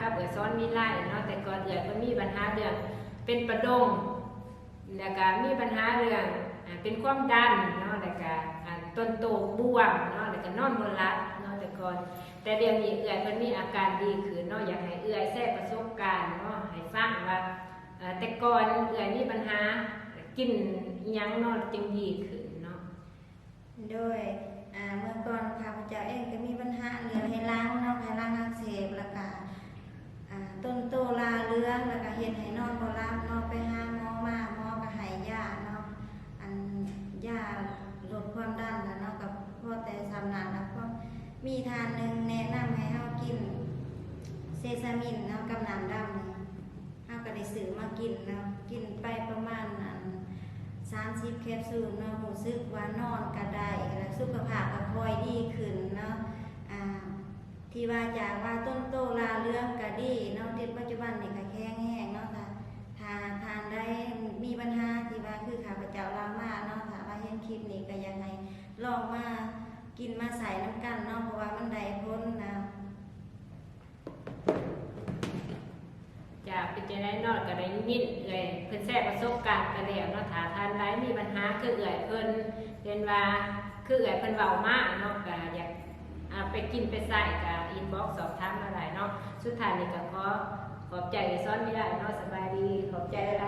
ກັບເອື້ອຍສອນວິໄລເນາະ ແຕ່ກ່ອນເອື້ອຍເພິ່ນມີບັນຫາເລື່ອງເປັນປະດົງ ແລ້ວກະມີບັນຫາເລື່ອງ ອ່າ ເປັນຄວາມດັນເນາະ ແລ້ວກະ ອ່າ ຕົ້ນໂຕບວມເນາະ ແລ້ວກະນອນບໍ່ຫຼັບເນາະ ແຕ່ກ່ອນ. ແຕ່ດຽວນີ້ເອື້ອຍເພິ່ນມີອາການດີຂຶ້ນເນາະ ຢາກໃຫ້ເອື້ອຍແຊປະສົບການເນາະ ໃຫ້ຟັງວ່າ ເອີ່ ແຕ່ກ່ອນເອື້ອຍມີບັນຫາກິນອີ່ຫຍັງເນາະ ຈຶ່ງດີຂຶ້ນເນາະ? ໂດຍ ອ່າ ເມື່ອກ່ອນຂ້າພະເຈົ້າເອງກໍມີບັນຫາເລື່ອງໄຫຫຼັງເນາະ ໄຫຫຼັງອັກເສບ ແລ້ວກະ ອ່າ ຕົ້ນໂຕລາເຫຼືອງ ແລ້ວກະເຮັດໃຫ້ນອນບໍ່ຫຼັບເນາະ ໄປຫາໝໍມາ ໝໍກໍໃຫ້ຢາເນາະ ອັນ ຢາລົດຄວາມດັນນະເນາະ ກໍພໍແຕ່ສ່ຳນັ້ນ ແລ້ວກໍມີທ່ານໜຶ່ງແນະນຳໃຫ້ເຮົາກິນເຊຊາມິນເນາະ ກັບນ້ຳດຳນີ້ ເຮົາກໍໄດ້ຊື້ມາກິນເນາະ ກິນໄປປະມານ ອັນ ສາມສິບແຄບຊູນເນາະ ຮູ້ສຶກວ່ານອນກໍໄດ້ ແລະ ສຸຂະພາບກໍຄ່ອຍດີຂຶ້ນເນາະ ອ່າ ທີ່ວ່າຈາກວ່າຕົ້ນໂຕລາເຫຼືອງກໍດີເນາະ ເປັນປັດຈຸບັນນີ້ກໍແຂງແຮງເນາະ. ຖ້າ ຖ້າທ່ານໃດມີບັນຫາທີ່ວ່າຄືຂ້າພະເຈົ້າເລົ່າມາເນາະ ຖ້າວ່າເຫັນຄລິບນີ້ກໍຢາກໃຫ້ລອງມາກິນມາໃຊ້ນຳກັນເນາະ ເພາະວ່າມັນໄດ້ຜົນນະ. ຈາກເປັນຈັ່ງໃດເນາະ ກໍໄດ້ຍິນເອື້ອຍເພິ່ນແຊປະສົບການໄປແລ້ວເນາະ. ຖ້າທ່ານໃດມີບັນຫາຄືເອື້ອຍເພິ່ນ ເຫັນວ່າຄືເອື້ອຍເພິ່ນເວົ້າມາເນາະ ກໍຢາກ ອ່າ ໄປກິນໄປໃຊ້ ກໍອິນບັອກສອບຖາມມາໄດ້ເນາະ. ສຸດທ້າຍນີ້ກໍຂໍຂອບໃຈສອນວິໄລເນາະ. ສະບາຍດີ ຂອບໃຈຫຼາຍ.